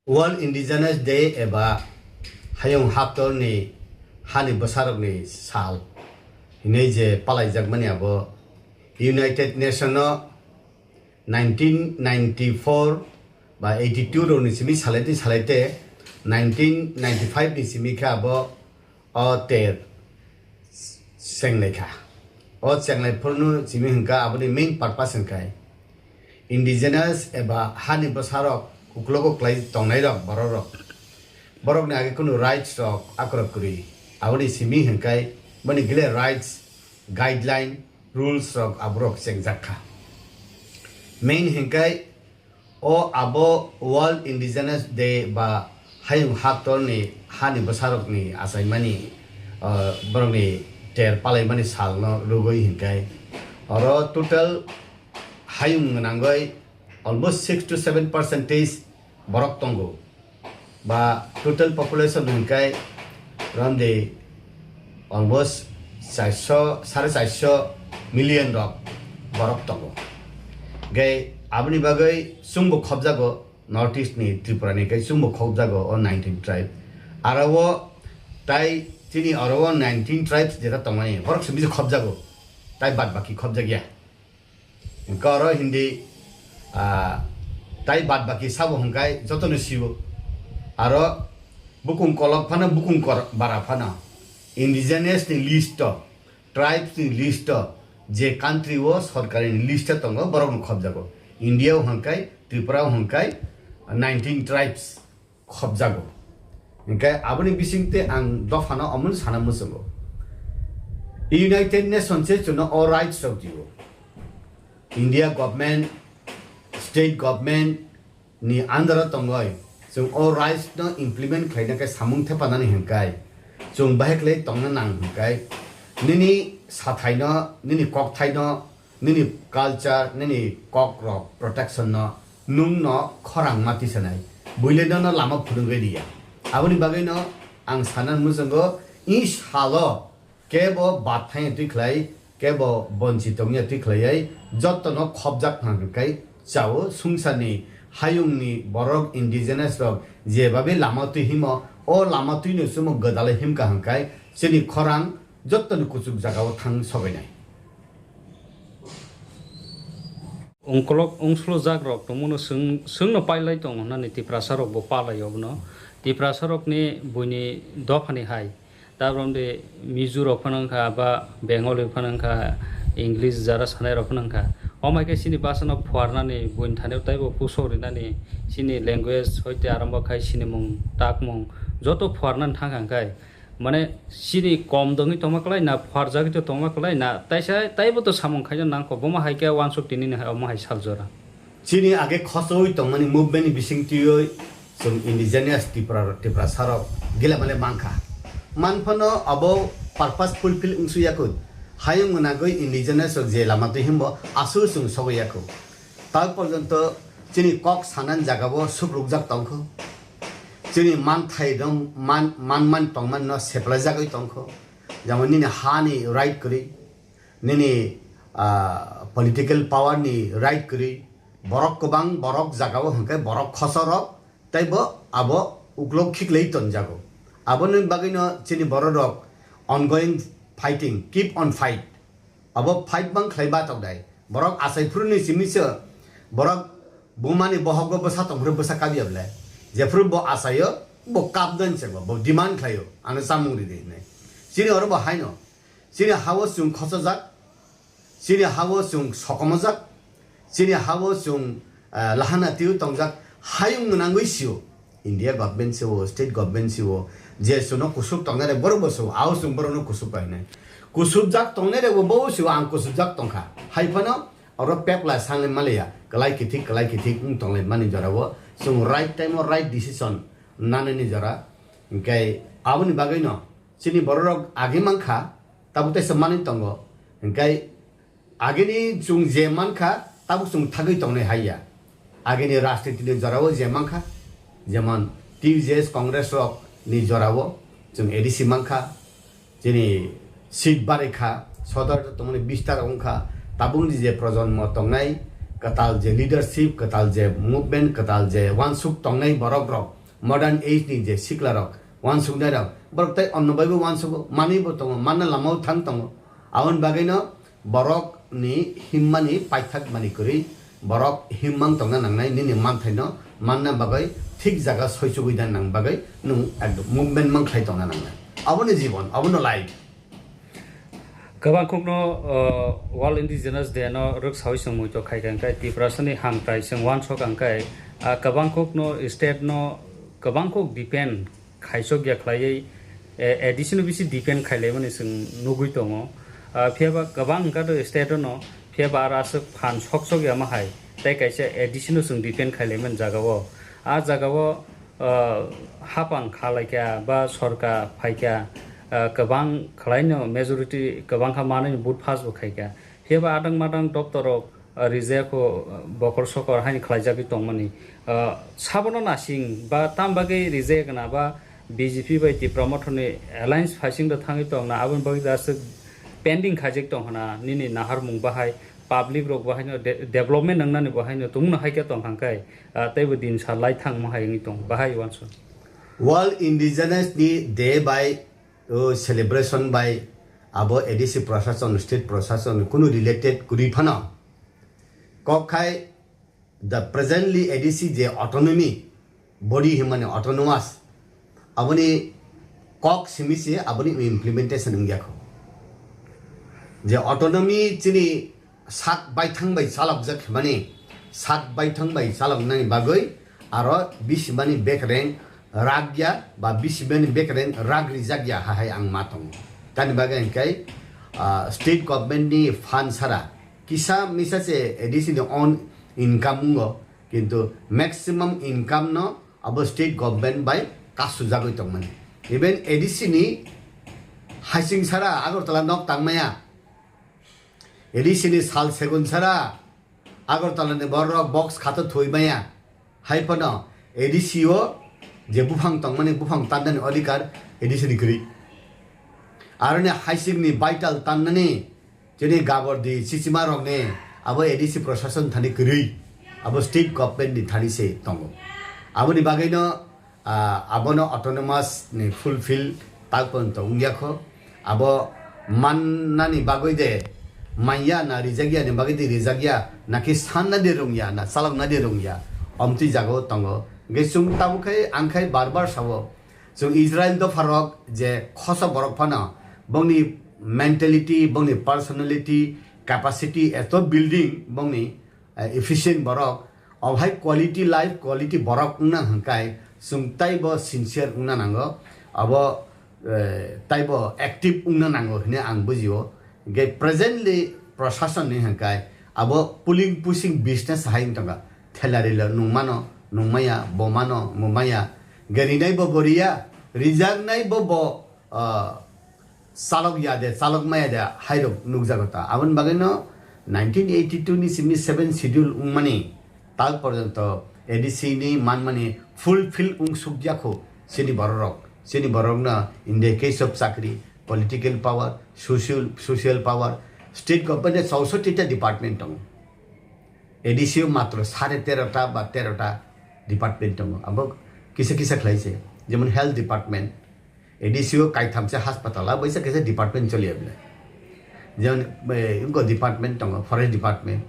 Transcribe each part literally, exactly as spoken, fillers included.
World Indigenous Day eba Hayung Haktorni Hani Bwsarokni Sal hinwi je palaijakmani abo United Nation-o nineteen ninety-four ba eighty-two rokni simi salaite salaite nineteen ninety-five ni simi khe abo o ter chenglai kha. O chenglai phurno simi hwnkha aboni main purpose hwnkhe indigenous eba hani bwsarok uklogo klai tongnairok bororok. Borokni age kunu rights rok akorok kwrwi. Aboni simi hwnkhe boni gile rights, guideline, rules rok aborok chengjak kha. Main hwnkhe o abo World Indigenous Day ba Hayung Haktorni Hani Bwsarokni achaimani, ah, borokni ter palaimani salno rwgwi hwnkhe oro total hayung gwnangwi almost six to seven percentage borok tongo. Ba total population hwnkhe romdi almost charso, sare charso million rok borok tongo. Hwnkhe aboni bagwi chwngbo khobjago North East ni Tripura ni, hwnkhe chwngbo khobjago o nineteen tribe. Aro o tai chini oro o nineteen tribes jeta tongmani borok se bisi khobjago, tai bad baki khobjagya. Hwnkhe oro hindi, ah, tai bad baki sabo hwnkhe jotono sio. Aro bukung kolok phano, bukung kor-, bara phano indigenous ni list o, tribes ni list o, je country o sorkari ni list o tongo, borok no khobjago. India o hwnkhe, Tripura o hwnkhe nineteen tribes khobjago. Hwnkhe aboni bisingtwi ang dophano omono sana muchungo. United Nations se chwngno o rights rok dio. India government, state government ni under o tongoi chwng o rights no implement khlaina khe samung thepanani hwnkhe chwng bahai khlai tongna nang hwnkhe nini sathaino, nini kokthaino, nini culture, nini kokrok protection no nwng no khorang ma tisanai, buile nono lama phunugwi riya. Aboni bagwi no ang sana muchungo, i salo kebo bad thangya twi khlai, kebo bonchi tongya twi khlaiwi jotono khobjak phang kai chao sungsarni hayungni borok indigenous rok jebabe lama twi himo, o lama twino sumo gwdalwi himkha hwnkhe chini khorang jottoni kuchuk jagao thang sobainai. Ungkolok ungsulo jak rok tongmano swng, swngno pailai tongo hwnani Tiprasa rok bo palai obono. Tiprasa rokni buini dophani hai. Tabrom de Mizo rok phano wngkha, ba Bengali phano wngkha, English jara sanai rok phano wngkha. Omai khe chini basa no phuarnani buini thani taibo puso rinani chini language hoite arombo khai sinimung, takmung joto phuarnani thangkha hwnkhe. Mane chini kom dongwi tongma kwlai na, phuarjagwi to tongma kwlai na, taisa taibo to samung khaina nangkho, bomo hai khe uansuk tini ni hai omo hai sal jora. Chini age khochoi tongmani movement ni bisingtwi chwng indigenous Tipra, Tiprasa rok gila male mankha. Manphano abo purpose fulfill wngsu yakho. Hayung gwnagwi indigenous rok je lama twi himbo aswk chwng sogwi yakho. Tal porjonto chini kok sanani jagao sukrukjak tongkho. Chini manthai rok man, man, man tongmani no seplaijagwi tongkho. Jemon nini ha ni right kwrwi, nini, ah, political power ni right kwrwi, borok kwbang, borok jagao hwnkhe borok khosorok, tei bo abo uklok khiklai tonjago. Aboni bagwino chini bororok ongoing fighting, keep on fight. Abo fight bang khlai ba tokdai. Borok achai phuru ni simi se borok bumani bohogo bwsa tongphuru bwsa kabya ble. Jephuru bo achaio, bo kapdan se bo, bo demand khlaio, ano chamung ridi hinwi. Chini oro bo haino. Chini hao chwng khosojak, chini hao chwng sokomojak, chini hao chwng, ah, lahana twiwi tongjak, hayung nangwi sio. India government sio, state government sio, je chwngno kusuk tongnai rok borok bo sio, ao chwng borokno kusuk painai. Kusukjak tongnai rok bo bo sio, ang kusukjak tongkha. Hai phano oro pepla sangle maliya, kwlai kithik, kwlai kithik wng tonglai mani jorao chwng right time o right decision nanani jora. Hwnkhe aboni bagwino chini bororok agi mankha, tabuk teisa manwi tongo. Hwnkhe agini chwng je mankha, tabuk chwng thagwi tongnai hai ya. Agini rajniti ni jorao je mankha, jemon T U J S Congress rok ni jorao chwng A D C mankha, chini seat barikha, sodor tongmani bistar wngkha, tabukni je projonmo tongnai, kwtal je leadership, kwtal je movement, kwtal je wansuk tongnai borok rok, modern age ni je sikla rok, wansuknai rok, borok tai onno bai bo wansugo, manwi bo tongo, manna lama o thang tongo. Aboni bagwi no borok ni himmani paithak mani kwrwi, borok himmang tongna nangnai, nini manthaino manna bagwi thik jaga soichugwi da nang bagwi nwng ekdom movement mang khlai tongna nangnai. Aboni jibon, abono life. Kwbangkukno, uh, World Indigenous Day no rwksawi chwng muitok khaikha hwnkhe Tiprasani hamkrai chwng wansok hwnkhe, ah, kwbangkukno state no kwbangkuk depend khaisok ya khlaiwi, eh, A D C no bisi depend khailaimani chwng nugwi tongo. Ah, phiyaba kwbang wngkha do state no, phiyaba aro aswk phan sok sok ya ma hai, tei kaisa A D C no chwng depend khailaimani jagao. Ah jagao, ah, hapang khalaikha ba sorkar phaikha, ah, kwbang khwlaino majority kwbang kha manwi vote pass bo khaikha. Phiyaba adang madang doptor rok, ah, rijaya kho, ah, bokor sokor haini khlaijagwi tongmani. Ah, sabono nasing ba tam bagwi rijaya kana ba B J P bai Tipra Motha ni alliance phaising da thangwi tongna, aboni bagwi da aswk pending khaijak tong hana nini naharmung bahai, public rok bahaino de-, development wngnani bahaino tongno haikhe tong hangkai, ah, teibo din sa lai thangma hai wngwi tong bahai wansu. World Indigenous ni Day bai, o celebration bai abo A D C prashason, state prashason kunu related kwrwi phano. Kok khai the presently A D C je autonomy body himani autonomous, aboni kok simi se aboni implementation wngya kho. Je autonomy chini sak baithang bai chalokjak himani, sak baithang bai chaloknani bagwi aro bisimani bekreng rakya ba bisimani bekreng rak rijakya ha hai ang ma tongo. Tani bagwi hwnkhe, ah, state government ni fund sara kisa misa se A D C ni own income wngo, kintu maximum income no abo state government bai kasujagwi tongmani. Even A D C ni haising sara Agartala nok tangmaya, A D C ni sal segun sara Agartala ni borok box khato thwi maya. Hai phano A D C o je buphang tongmani, buphang tannani odhikar A D C ni kwrwi. Aroni haising ni vital tannani chini gabordi chichima rokni abo A D C prashason thani kwrwi, abo state government ni thani se tongo. Aboni bagwi no, ah, abono autonomous ni fulfill tak porjonto wngya kho. Abo mannani bagwi de manya na rijakya ni bagwi de rijakya, naki sanna de rungya na chalokna de rungya, omtwi jagao tongo. Hwnkhe chwng tabuk khai ang khai bar bar sao, chwng Israel dopharok je khosa borok phano bongni mentality, bongni personality, capacity eto building bongni, eh, efficient borok, o hai quality life, quality borok wngna hwnkhe chwng taibo sincere wngna nango, abo, eh, taibo active wngna nango hwnwi ang bujio. Hwnkhe presently prashason ni hwnkhe abo pooling pushing business hai wng tongkha, thela rila nungmano nungmaya, bomano mumaya, hwnkhe rinai bo bo riya, rijaknai bo bo, ah, chalok ya de, chalok maya de, hairok nukjago ta. Aboni bagwi no nineteen eighty-two ni simi seven schedule wngmani tal porjonto A D C ni manmani fulfill wng sukya kho chini bororok. Chini borok no in the case of chakri, political power, social, social power, state government ni chowsatti ta department tongo. A D C o matro sare tero ta ba tero ta department tongo. Abo kisa kisa khlai se, jemon health department, A D C o kaitham se hospital, abo kaisa kaisa department choli ya bile. Jemon, eh, wngkha department tongo, forest department.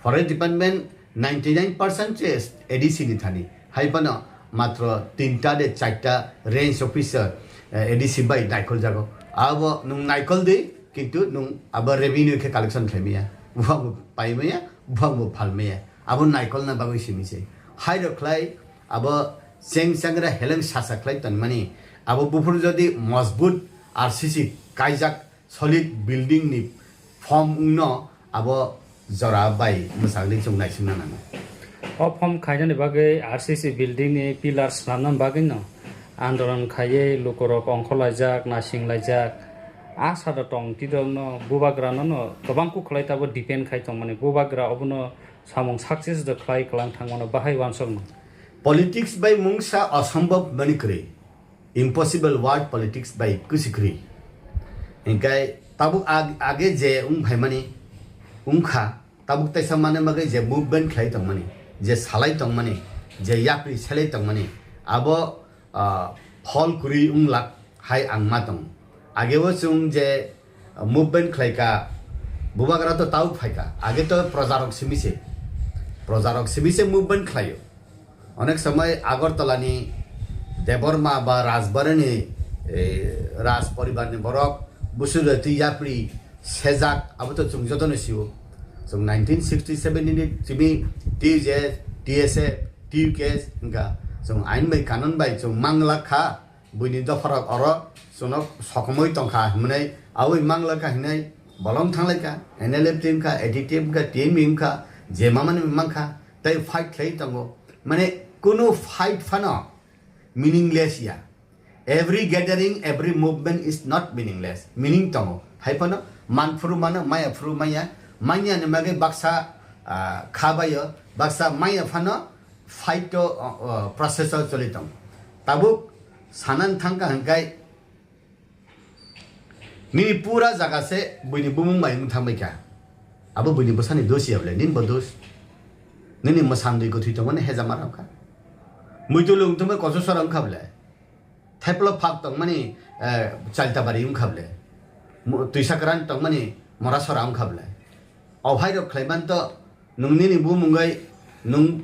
Forest department ninety nine percent se A D C ni thani. Hai phano matro tinta de charta range officer, eh, A D C bai naikol jago. Abo nwng naikol di, kintu nwng abo revenue khe collection khlai maya. Buphang bo pai maya, buphang bo phal maya. Abo naikolna bagwi simi se. Hai rok khlai abo cheng changra heleng sasa khlai tonmani. Abo buphuru jodi mojbut R C C kaijak solid building ni form wngno abo jora bai mwsakni chwng naisingna nango. O form khainani bagwi R C C building ni pillar swnamnani bagwi no andolon khaiwi lukurok ongkhorlaijak, naisinglaijak. A sada tong twi rokno bubagrano no kwbang kuk khlai tabo depend khai tongmani. Bubagra obono samung success da khlai kwlang thangmano bahai wansokno. Politics bai mungsa asombob mani kwrwi. Impossible word politics bai kwsi kwrwi. Hinkhe tabuk ag-, age je wng phaimani wngkha, Tabuk taisa manna bagwi je movement khlai tongmani, je salai tongmani, je yapri selai tongmani, abo, ah, phol kwrwi wng lak hai ang ma tongo. Ageo chwng je movement khlai ka, bubagra to tabuk phai ka, age to projarok simi se, projarok simi se movement khlaio. Onek somoi Agartala ni Debbarma ba Rajbari ni, eh, Raj poribar ni borok Busu Jati yapri sejak, abo to chwng joto no sio. Chwng nineteen sixty seven ni timi T J, T S F, T U K S wngkha. Chwng ain bai kanun bai chwng manglak kha. Buini dopharok oro chwngno sokomoi tongkha hwnwi, aboni manglakha hwnwi bolong thanglaikha, N L F T wngkha, A D T wngkha, T M wngkha, je mamani mankha, tei fight khlai tongo. Mane kunu fight phano meaningless ya. Every gathering, every movement is not meaningless. Meaning tongo. Hai phano manphuru mano, maya phuru maya, manya ni bagwi baksa, ah, kha baio, baksa maya phano fight to, uh, uh, process o choli tong. Tabuk sanan thangkha hwnkhe nini pura jaga se buini bumung bai wng thangbai kha. Abo buini bwsani dos ya bole, nini bo dos. Nini mwsandwi kwthwi tongmani hejama rok kha. Muitulung tongmani kochosora wng kha bole. Thaiphla phak tongmani, eh, Chailtabari wng kha bole. Mu-, Twisakran tongmani Morasora wng kha bole. O hai rok khlai man to Nwng nini bumung bai nwng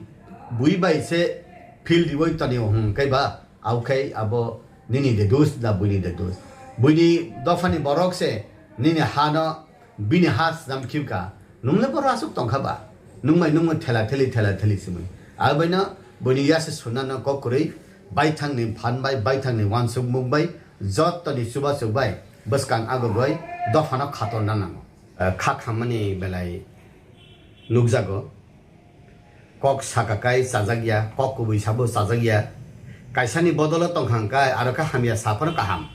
bui bai se feel riwi tonio hwnkhe ba, aokhe abo nini de dos da buini de dos. Buini dophani borok se nini hano bini ha swnam khiwkha. Nwng le boro aswk tongkha ba? Nwng bai nwng thela theli thela theli simi. Abaino buini yase sunano kok kwrwi baithangni phan bai, baithangni uansukmung bai, jottoni chubasuk bai bwskang agogoi dophano khatorna nango. Eh, kha khammani belai nukjago. Kok saka kai chajak ya, kok kubui sabo chajak ya. Kaisani bodolo tongkha hwnkhe aro khe hamya sa phano kaham.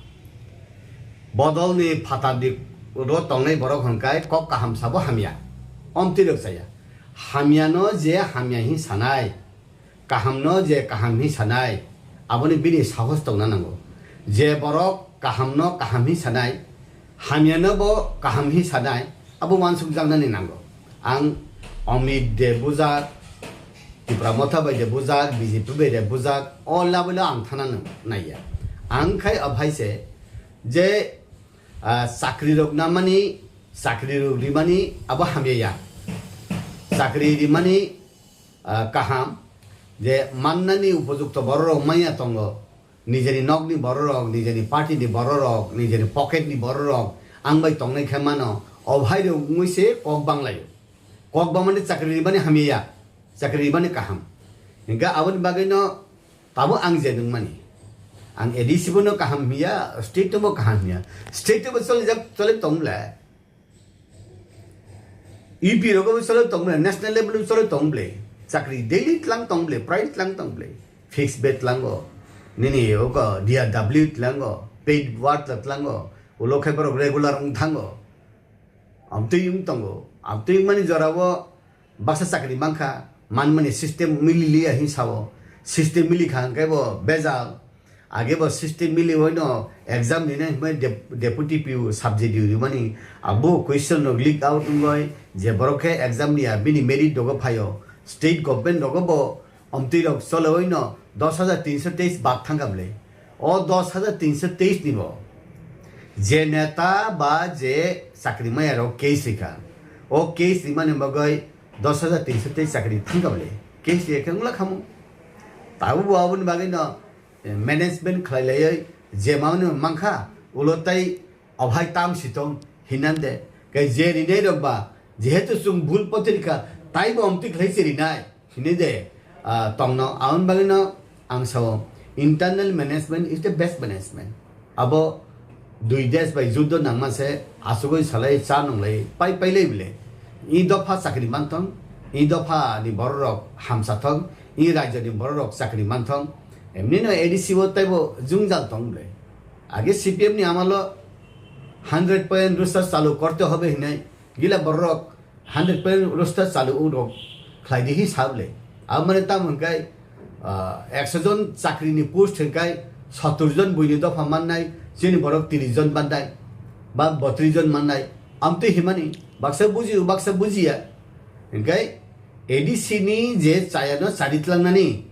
Bodolni phatarni ro tongnai borok hwnkhe kok kaham sabo hamya. Omtwi rwk chaya. Hamyano je hamya hin sanai, kahamno je kaham hin sanai, aboni bini sahos tongna nango. Je borok kahamno kaham hin sanai, hamyano bo kaham hin sanai, abo uansukjaknani nango. Ang Amit de bujak, Tipra Motha bai de bujak, B J P bai de bujak, o labelo ang thana nang-, naiya. Ang khai o bhai se je, ah, chakri rok namani, chakri rok rimani abo hamya ya. Chakri rimani, ah, kaham, je mannani upojukto bororok manya tongo, nijeni nokni bororok, nijeni party ni bororok, nijeni pocket ni bororok ang bai tongnai khe mano, o bhai rok wngwi se kok banglaio. Kok bangmani chakri ribani hamya ya, chakri ribani kaham. Hingkhe aboni bagwino tabuk ang je nungmani, ang A D C bono kaham hiya, state bono kaham hiya, state bo chole jak, chole tong le. U P rogo bo chole tong ble, national level bo chole tong ble, chakri daily tlang tong ble, price tlang tong ble, fixed pay tlango, nini oko D R W tlango, paid work tlango, ulo khe borok regular wng thango. Amtwi wng tongo, amtwi wngmani jorao baksa chakri mankha, manmani system mili liya hin sao, system mili kha hwnkhe bo bejal. Age bo system mili oino exam rinai hwnbai dep-, deputy P U subject rimani abo question rok leak out wngoi je borok khe exam riya bini merit rogo phaio. State government rogo bo omtwi rok chole oino dos hajar tinso teis bak thangkha bwle. O dos hajar tinso teis ni bo je neta ba je chakri maya rok case rikha, o case rimani bagoi dos hajar tinso teis chakri thangkha bwle. Case rikha wngla khamu. Tabuk bo aboni bagwi no management khlai laiwi je mamani mankha, ulo tai obhai tam sitong hinande. Kai je rinai rok ba, jehetu chwng bhul potrika, taibo omtwi khlai se rinai hinwi de, ah, tongno. Aboni bagwi no ang sao, internal management is the best management. Abo dui desh bai juddo nangma se asugoi salai cha nunglai pai pai lai bile. I dopha chakri manthong, i dopha ni bororok hamsa thong, i rajyo ni bororok chakri manthong. Emni no A D C o taibo jungjal tong bile. Age C P M ni amalo hundred point roster chalu korte hobe hinai gila bororok hundred point roster chalu rok khlai di hi sable. Abo mane tamo hwnkhe, ah, ekso jon chakri ni post hwnkhe sottor jon buini dopha mannai, chini borok tris jon mannai ba botris jon mannai. Amtwi himani baksa buji, baksa bujiya. Hingke A D C ni je chayano chari tlangnani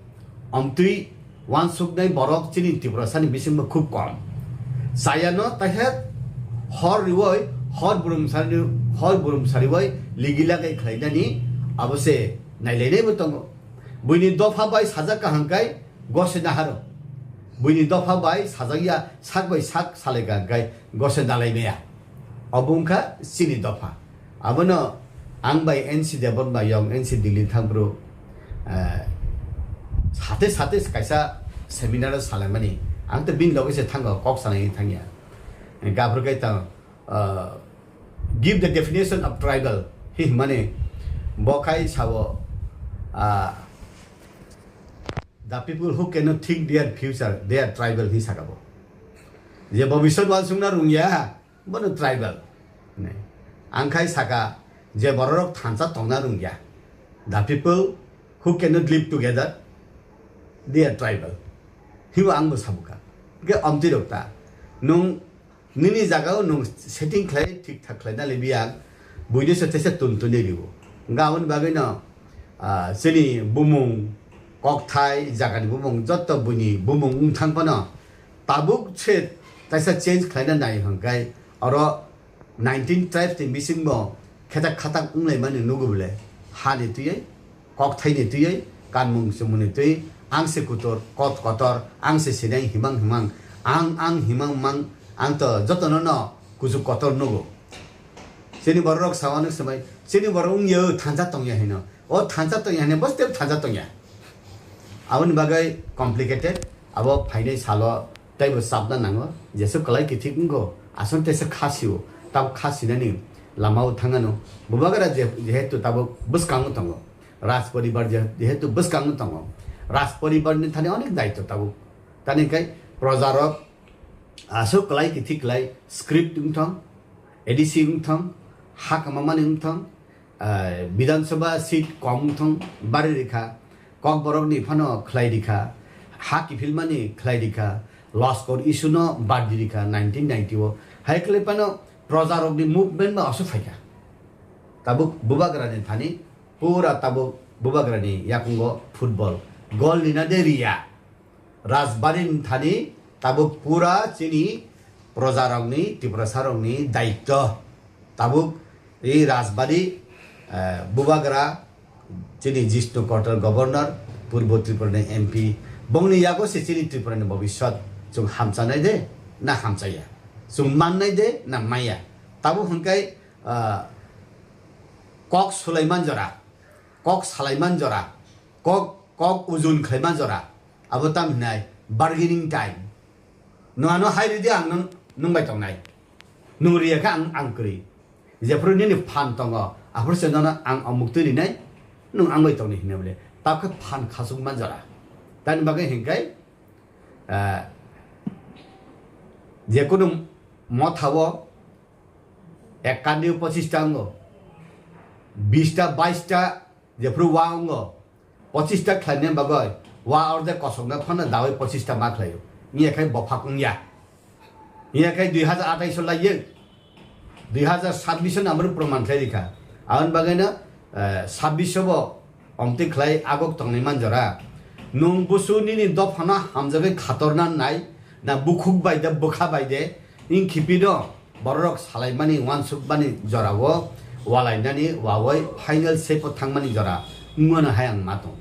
omtwi wansuknai borok chini Tiprasani bisingo khub kom. Chayano taikhe hor riwoi, hor burumsari, hor burumsariwoi ligilagai khlainani abo se nailainaibo tongo. Buini dopha bai sajak kaham kai gose naharo. Buini dopha bai sajak ya sak bai sak salai kaham kai gose nalai maya. Obo wngkha chini dopha. Abono ang bai N C Debon bai yong N C Delhi thangphuru, eh, sate sate kaisa seminar o salaimani. Ang to bini loge se thango, kok sanai thangya. Gaphuru kai tang, eh, give the definition of tribal. Hi mane bo khai sao, ah, the people who cannot think their future, they are tribal hi saka bo. Je bobiswat wansukna rungya, bono tribal. Ne. Ang khai saka je bororok thansa tongna rungya. The people who cannot live together, they are tribal. Hibo ang bo sabuka. Ke omti rok ta. Nung nini jagao nung setting khlai thik thak khlai na libiya. Buini se tesa tun tun ni ribo. Ga aboni bagwi no, ah, chini bumung, kokthai, jagani bumung, jotto buini bumung wng thang phano tabuk se taisa change khlaina nai hwnkhe oro nineteen tribes ni bisingo khetak khatak wnglaimani nugo bole. Hani twiwi, kokthaini twiwi, kanmung chumungni twiwi, ang se kutor, kot kotor, ang se sinai himang himang, ang, ang himang mang, ang to jotono no kuchuk kotor nugo. Chini bororok sao ano swmai, chini borok wngya thansa tongya hino. O thansa tongya hino, bos tebo thansa tongya. Aboni bagwi complicated, abo phainai salo teibo chapna nango, jesu kwlai kithik wngkho, aswk teisa kha sio, tabo kha sinani lamao thangano. Bubagra je-, jehetu tabo bwskango tongo, Raj poribar je-, jehetu bwskango tongo, Raj poribarni thani onek daitw tabuk. Tani khe projarok aswk kwlai kithik kwlai script wngthong, A D C wngthong, ha kwmamani wngthong, ah, Bidhan Sabha seat kom wngthong bari rikha, Kokborokni phano khlai rikha, ha kiphilmani khlai rikha, Loskor issue no bardi rikha nineteen ninety o. Hai khlai phano projarokni movement ba aswk phaikha. Tabuk Bubagrani thani pura tabuk Bubagrani yakungo football. Gol nina de riya. Rajbari ni thani tabuk pura chini projarokni, Tiprasarokni daityo. Tabuk i Rajbari, eh, Bubagra, chini Jishnu Kotor Governor, Purbo Tripura ni M P, bongni yago se chini Tripura ni bobiswt chwng hamchanai de na hamchaya, chwng mannai de na maya. Tabuk hwnkhe, ah, kok sulaiman jora, kok salaiman jora, kok, kok ujun khlaiman jora, abo tam hinai bargaining time. Nwng ano hai ridi ang nwng, nwng bai tongnai. Nwng riya khe ang, ang kwrwi. Jephuru nini phan tongo, aphuru se nono ang omuk twi rinai, nwng ang bai tongni hinwi bole. Tabukhe phan khasukma jora. Tani bagwi hinkhe, eh, jekunu mothao ek kandi pochista wngo, bista baista jephuru wa wngo, pochista khlaina bagwi wa orde kosokna phano dawi pochista ma khlaio. Wngya khe bophak wngya. Wngya khe dui hazar atais o laiyo, dui hazar sabbish o nambor proman khlai rikha. Aboni bagwino, eh, sabbish o bo omtwi khlai agok tongnai manjora. Nwng busu nini dophano hamjagwi khatorna nai, na bukhuk bai de, bwkha bai de, wng khiphino bororok salaimani, wansukmani jorao walainani wawai final shape o thangmani jora wngmano hai ang ma tong.